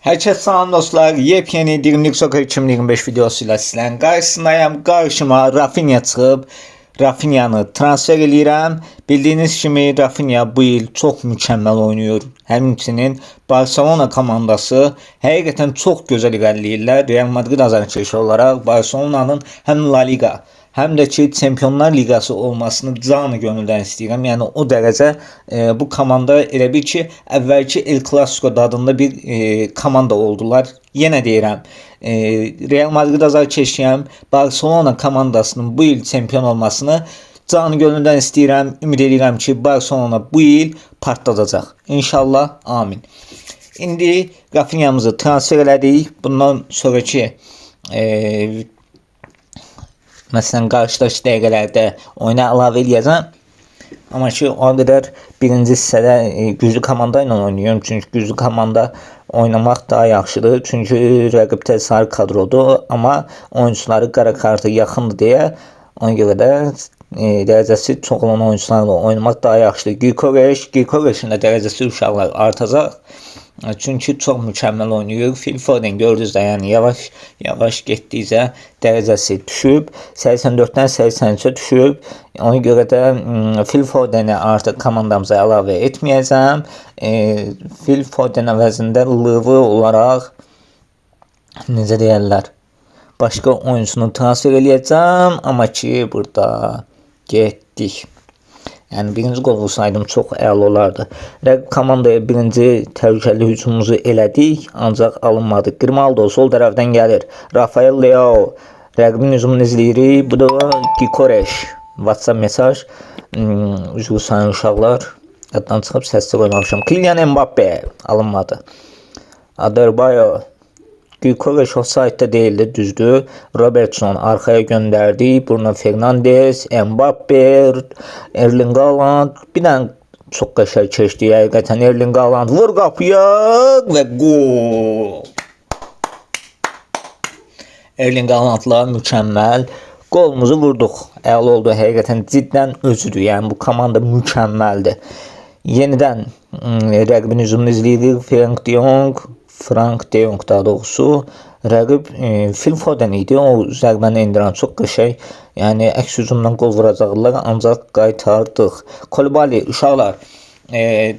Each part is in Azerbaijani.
Herkese salam dostlar. Yepyeni Dirimlik Soccer 2025 videosuyla sizlerin karşısındayım. Karşıma Rafinha çıxıb. Rafinha'nı transfer eləyirəm. Bildiyiniz kimi Rafinha bu il çox mükəmməl oynayır. Həmçinin Barcelona komandası həqiqətən çox gözəl irəliləyirlər. Real Madrid azarkeşi olaraq Barcelona'nın həm La Liga həm də ki Çempionlar Liqası olmasını canı gönüldən istəyirəm. Yəni o dərəcə bu komanda elə bil ki, əvvəlki El Clasico dadında bir komanda oldular. Yenə deyirəm, Real Madrid azarkeşiyəm. Barcelona komandasının bu il çempion olmasını canı gönüldən istəyirəm. Ümid edirəm ki, Barcelona bu il partladacaq. İnşallah, amin. İndi Rafinha'mızı transfer elədik. Bundan sonraki məsələn qarşıdakı dəqiqələrdə oyuna əlavə eləyəcəm. Amma ki o qədər birinci hissədə güclü komanda ilə oynayıram. Çünki güclü komanda oynamaq daha yaxşıdır. Çünki rəqibdə sarı kadrodur, amma oyunçuları qara kartı yaxındır deyə ona görə də dərəcəsi çox olan oyunçularla oynamaq daha yaxşıdır. Gyökeres, Gyökeresin də dərəcəsi uşaqlar artacaq. Çünki çox mükəmməl oynayır. Phil Foden gördünüz də, yəni yavaş yavaş getdikcə dərəcəsi düşüb. 84-dən 83-ə düşüb. Ona görə də Phil Foden'i artıq komandamıza əlavə etməyəcəm. Phil Foden əvəzində Lıvı olaraq necə deyərlər, başqa oyunçunu transfer eləyəcəm, amma ki burada getdik. Yəni birinci qol vursaydım çox əla olardı. Rəqib komandaya birinci təhlükəli hücumumuzu elədik, ancaq alınmadı. Grimaldo sol tərəfdən gəlir. Rafael Leao rəqibin hücumunu izləyirik. Bu da Gyökeres. WhatsApp mesaj. Üzr istəyirəm uşaqlar. Yaddan çıxıb səssiz qoymamışam. Kylian Mbappe alınmadı. Adebayo. Gyökeres offside-da değildi, düzdür. Robertson arkaya gönderdi. Bruno Fernandes, Mbappe, Erling Haaland. Bir dənə çox qəşəng keçdi həqiqətən Erling Haaland. Vur qapıya və gol. Erling Haalandla mükəmməl golumuzu vurduq. Əla oldu həqiqətən, cidden özüdür. Yəni bu komanda mükəmməldir. Yenidən rəqibin hücumunu izləyirik. Frank de Jong, Frank de Jong daha doğrusu. Rəqib Phil Foden idi. O zərbəni endirən çox qəşəng. Yəni əks hücumdan qol vuracaqdılar, ancaq qaytardıq. Koulibaly uşaqlar,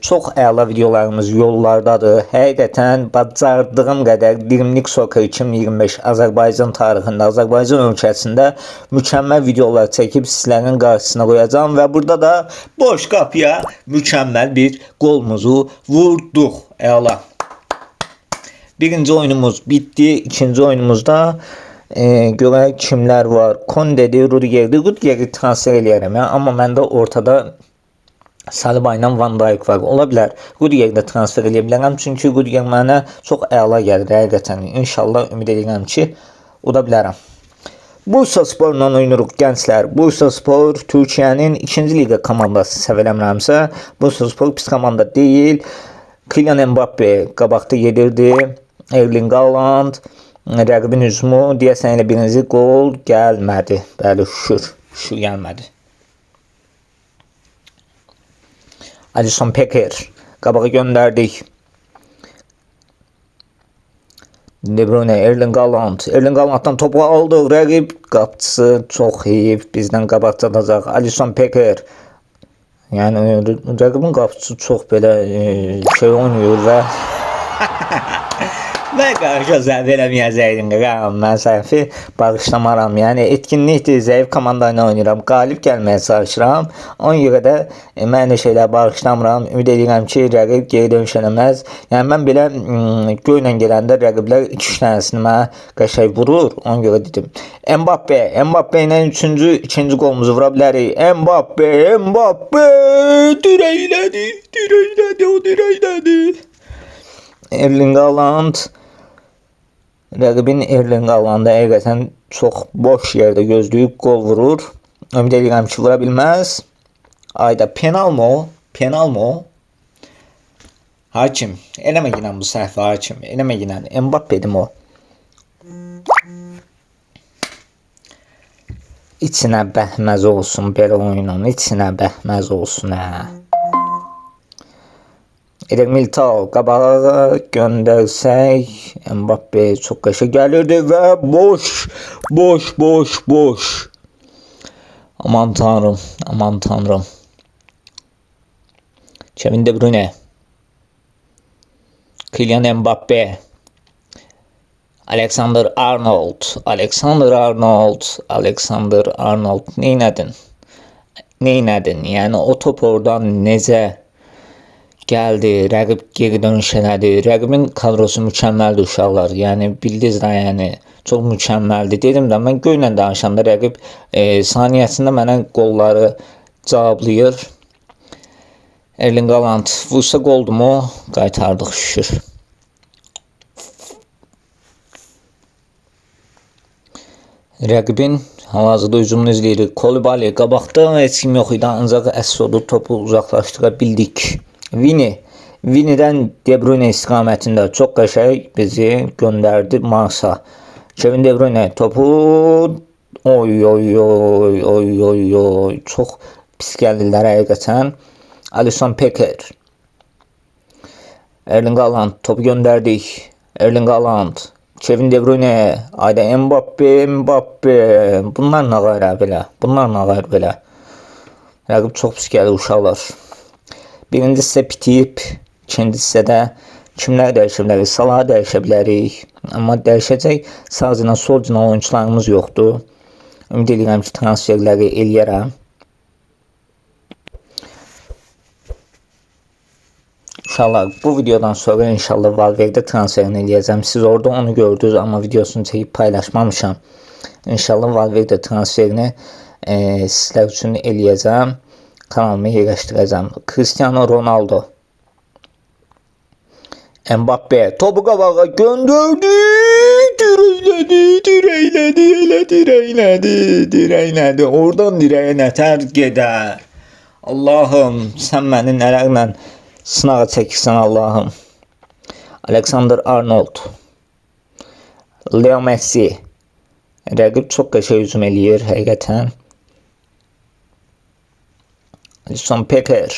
çox əla videolarımız yollardadır. Həqiqətən bacardığım qədər Dirimlik Soccer 2025 Azərbaycan tarixində, Azərbaycan ölkəsində mükəmməl videolar çəkib sizlərin qarşısına qoyacağam və burada da boş qapıya mükəmməl bir qolumuzu vurduq. Əla. Birinci oyunumuz bitdi. İkinci oyunumuzda görək kimlər var. Konde'dir, Rudiger'dir. Rudiger'i transfer eləyərəm. Yəni, amma məndə ortada Saliba ilə Van Dijk var. Ola bilər. Rudiger'i də transfer eləyə bilərəm. Çünki Rudiger mənə çox əla gəlir həqiqətən. İnşallah ümid edirəm ki, uda bilərəm. Bursa Spor'la oynayırıq gənclər. Bursa Spor Türkiyənin ikinci liqa komandası səhv eləmirəmsə. Bursa Spor pis komanda deyil. Kylian Mbappe qabaqda gedirdi. Erling Haaland rəqibin hücumu deyəsən elə birinci qol gəlmədi. Bəli, şükür. Şükür gəlmədi. Alisson Becker qabağa göndərdik. De Bruyne, Erling Haaland. Erling Haaland'dan topu aldı. Rəqib qapıçısı çox heyif. Bizdən qabaqcadacaq. Alisson Becker. Yəni rəqibin qapıçısı çox belə şey oynayır və və qarşı zəif eləməyəcəkdim. Mən səhvi bağışlamaram. Yəni etkinlikdir, zəif komanda ilə oynayıram. Qalib gəlməyə çalışıram. Ona görə də mən elə şeylər bağışlamıram. Ümid edirəm ki, rəqib geri dönüş eləməz. Yəni mən belə göylə gələndə rəqiblər 2-3 dənəsini mənə qəşəng vurur. Ona görə dedim. Mbappe, Mbappe ilə üçüncü, ikinci qolumuzu vura bilərik. Mbappe, Mbappe dirəklədi, dirəklədi, o dirəklədi. Erling Haaland. Rəqibin Erling Haaland'a həqiqətən çox boş yerdə gözləyib qol vurur. Ümid edirəm ki, vura bilməz. Ayda penal mı o? Penal mı o? Hakim, eləmə ginən bu səhvi hakim. Eləmə ginən. Mbappe'dim o. İçinə bəhməz olsun belə oyunun. İçinə bəhməz olsun hə. Eder Militao qabağa göndərsək Mbappe çox qəşəng gəlirdi və boş, boş, boş, boş. Aman tanrım, aman tanrım. Kevin De Bruyne. Kylian Mbappe. Alexander Arnold. Alexander Arnold. Alexander Arnold. Neynədin? Neynədin? Yəni o top oradan necə gəldi, rəqib geri dönüş elədi. Rəqibin kadrosu mükəmməldir uşaqlar. Yəni bildiniz də, yəni çox mükəmməldir. Dedim də mən göylə danışanda rəqib saniyəsində mənə qolları cavablayır. Erling Haaland vursa qoldumu? Qaytardıq şükür. Rəqibin hal-hazırda hücumunu izləyirik. Kolibali qabaqda heç kim yox idi, ancaq əsas odur topu uzaqlaşdıra bildik. Vini, Vini'dən De Bruyne istiqamətində çox qəşəng bizi göndərdi Marsa. Kevin De Bruyne topu oy oy oy oy oy oy çox pis gəlirlər həqiqətən. Alisson Becker. Erling Haaland topu göndərdik. Erling Haaland, Kevin De Bruyne, ayda Mbappe, Mbappe. Bunlar nə qayra belə? Bunlar nə qayra belə? Rəqib çox pis gəlir uşaqlar. Birinci hissə bitib, ikinci hissədə kimlər dəyişə bilərik? Salahı dəyişə bilərik. Amma dəyişəcək sağ cinah, sol cinah oyunçularımız yoxdur. Ümid edirəm ki, transferləri eləyərəm. Uşaqlar, bu videodan sonra inşallah Valverde transferini eləyəcəm. Siz orada onu gördünüz, amma videosunu çəkib paylaşmamışam. İnşallah Valverde transferini sizlər üçün eləyəcəm. Kanalımı yerləşdirəcəm. Cristiano Ronaldo. Mbappe topu qabağa göndərdi. Dirəklədi, dirəklədi, elə dirəklədi, dirəklədi. Oradan dirəyə nətər gedər. Allahım, sən məni nələrlə sınağa çəkirsən Allahım. Alexander Arnold. Leo Messi. Rəqib çox qəşəng hücum eləyir həqiqətən. Alisson Becker.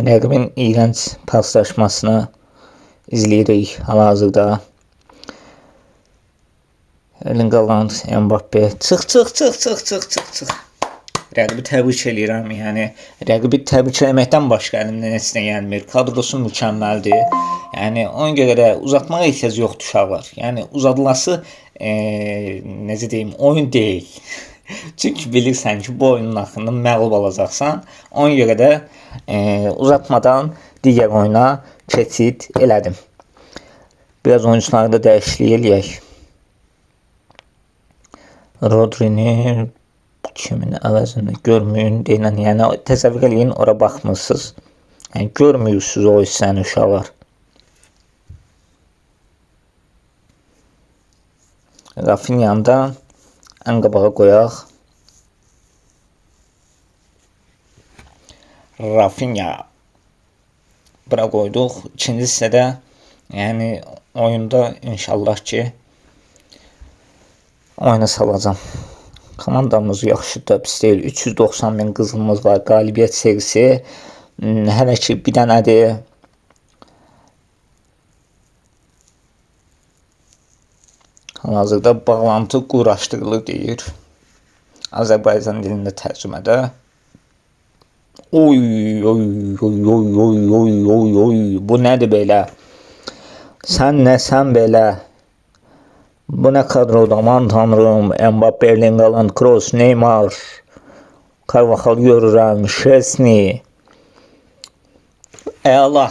Rəqibin iyrənc paslaşmasını izləyirik hal-hazırda. Erling Haaland, Mbappe. Çıx, çıx, çıx, çıx, çıx, çıx, çıx. Rəqibi təbrik eləyirəm. Yəni rəqibi təbrik eləməkdən başqa əlimdən heç nə gəlmir. Kadrosu mükəmməldir. Yəni ona görə də uzatmağa ehtiyac yoxdur uşaqlar. Yəni uzadılası necə deyim, oyun deyil. Çünki bilirsən ki, bu oyunun axırında məğlub olacaqsan. Ona görə də uzatmadan digər oyuna keçid elədim. Biraz oyunçuları da dəyişiklik eləyək. Rodri'ni kimin əvəzində görməyin deyilən, yəni təsəvvür eləyin, ora baxmırsınız. Yəni görmürsünüz o hissəni uşaqlar. Rafinha'nı da ən qabağa qoyaq. Rafinha bura qoyduq. İkinci hissədə, yəni oyunda inşallah ki oyuna salacağam. Komandamız yaxşı da pis deyil. 390 min qızılımız var. Qalibiyyət serisi hələ ki bir dənədir. Hal-hazırda bağlantı quraşdırılır deyir. Azərbaycan dilində tərcümədə. Oy, oy, oy, oy, oy, oy, oy, oy. Bu nədir belə? Sən nəsən belə? Bu nə kadrodur? Aman tanrım. Mbappe, Erling Haaland, Kroos, Neymar. Carvajal görürəm. Şesni. Əla.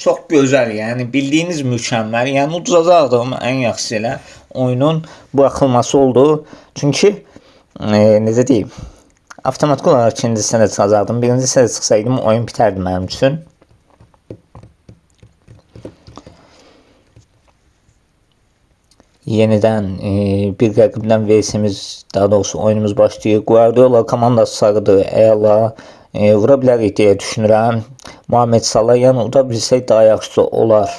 Çox gözəl, yəni bildiyiniz mükəmməl. Yəni uduzacaqdım ən yaxşısı elə oyunun buraxılması oldu. Çünki necə deyim, avtomatik olaraq ikinci hissədə çıxacaqdım. Birinci hissədə çıxsaydım oyun bitərdi mənim üçün. Yenidən bir rəqibdən VS-imiz, daha doğrusu oyunumuz başlayır. Guardiola komandası sarıdır. Əla. Vura bilərik deyə düşünürəm. Muhammed Salah, yəni uda bilsək daha yaxşısı olar.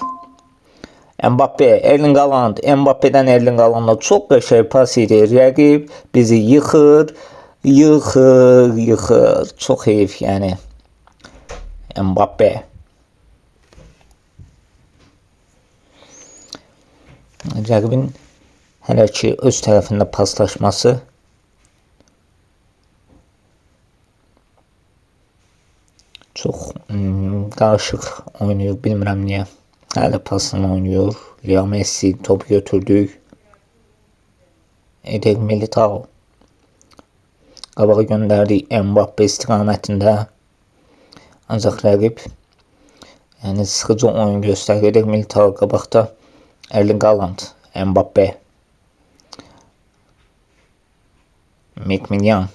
Mbappe, Erling Haaland, Mbappe'den Erling Haaland'a çok qəşəng pas idi. Rəqib bizi yıxır, yıxır, yıxır. Çox heyf yəni. Mbappe. Rəqibin hələ ki öz tərəfində paslaşması çox qarışıq oynayır, bilmirəm niyə. Hələ pasla oynayır. Leo Messi topu götürdük. Eder Militao. Qabağa göndərdik Mbappe istiqamətində. Ancaq rəqib yəni sıxıcı oyun göstərir. Eder Militao qabaqda Erling Haaland, Mbappe. Mkhitaryan.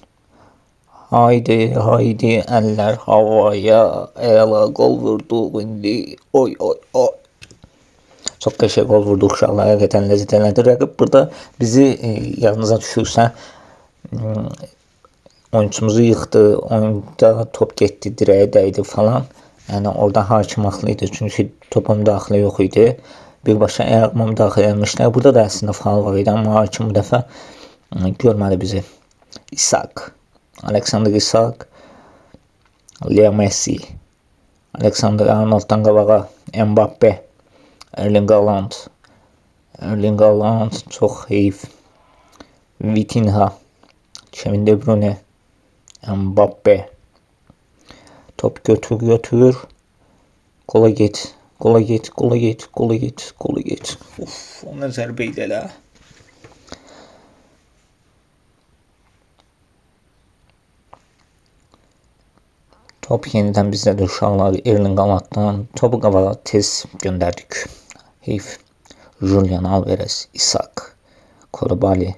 Haydi haydi eller havaya. Ela gol vurduq indi. Oy oy oy. Çox qəşəng gol vurduq uşaqlar. Həqiqətən ləzzət elədi. Rəqib burada bizi yadınıza düşürsə oyunçumuzu yıxdı. Oyunda top getdi, dirəyə dəydi falan. Yəni orada hakim haqlı idi. Çünki topa müdaxilə yox idi. Birbaşa ayağıma müdaxilə etmişlər. Burada da əslində faul var idi, amma hakim bu dəfə görmədi bizi. Isak. Alexander Isak. Leo Messi. Alexander Arnold'dan qabağa Mbappe. Erling Haaland. Erling Haaland çox heyf. Vitinha. Kevin De Bruyne. Mbappe. Top götür götür. Gola git. Gola git. Gola git. Gola git. Gola git. Uf, o nə zərbə idi elə. Top yenidən bizdədir uşaqlar. Erling Haalanddan topu qabağa tez göndərdik. Heyf. Julian Alvarez, Isak, Koulibaly.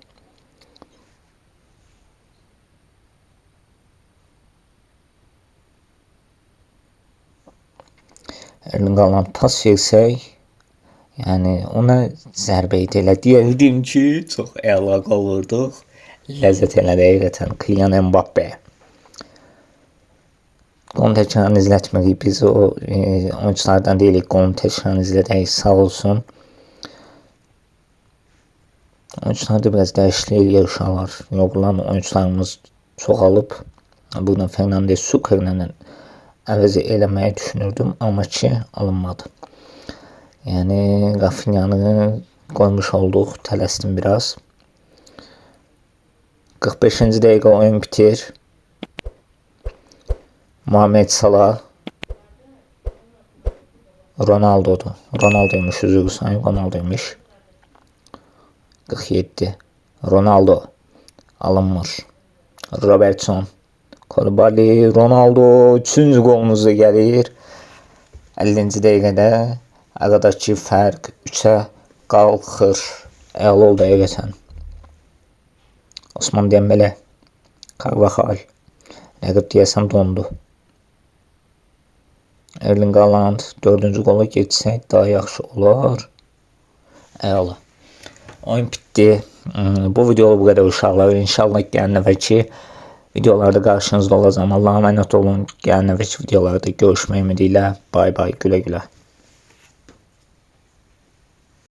Erling Haaland pas versək, yəni ona zərbə idi elə. Deyərdim ki, çox əla gol vurduq. Ləzzət elədi həqiqətən. Kylian Mbappe. Qolun təkrarını izlətmirik. Biz o oyunçulardan deyilik. Qolun təkrarını izlədək. Sağ olsun. Oyunçularda biraz dəyişiklik eləyir uşaqlar. Yorulan oyunçularımız çoxalıb. Buradan Fernandes Sukerlə əvəz eləməyi düşünürdüm, amma ki alınmadı. Yəni Rafinha'nı qoymuş olduq. Tələsdim biraz. 45-ci dəqiqə oyun bitir. Muhammed Salah Ronaldo'dur. Ronaldo'ymuş, üzr istəyirəm. Ronaldo'ymuş. 47. Ronaldo alınmır. Robertson. Koulibaly, Ronaldo 3-cü qolumuz da gəlir. 50-ci dəqiqədə aradakı fərq 3-ə qalxır. Əla oldu həqiqətən. Osman Dembele, Carvajal. Rəqib deyəsən dondu. Erling Haaland 4-cü qola getsək daha yaxşı olar. Əla. Oyun bitdi. Bu video bu qədər uşaqlar. İnşallah gələn nəfəki videolarda qarşınızda olacağam. Allah'a emanet olun. Gələn nəfəki videolarda görüşmək ümidi ilə. Bay bay. Gülə gülə.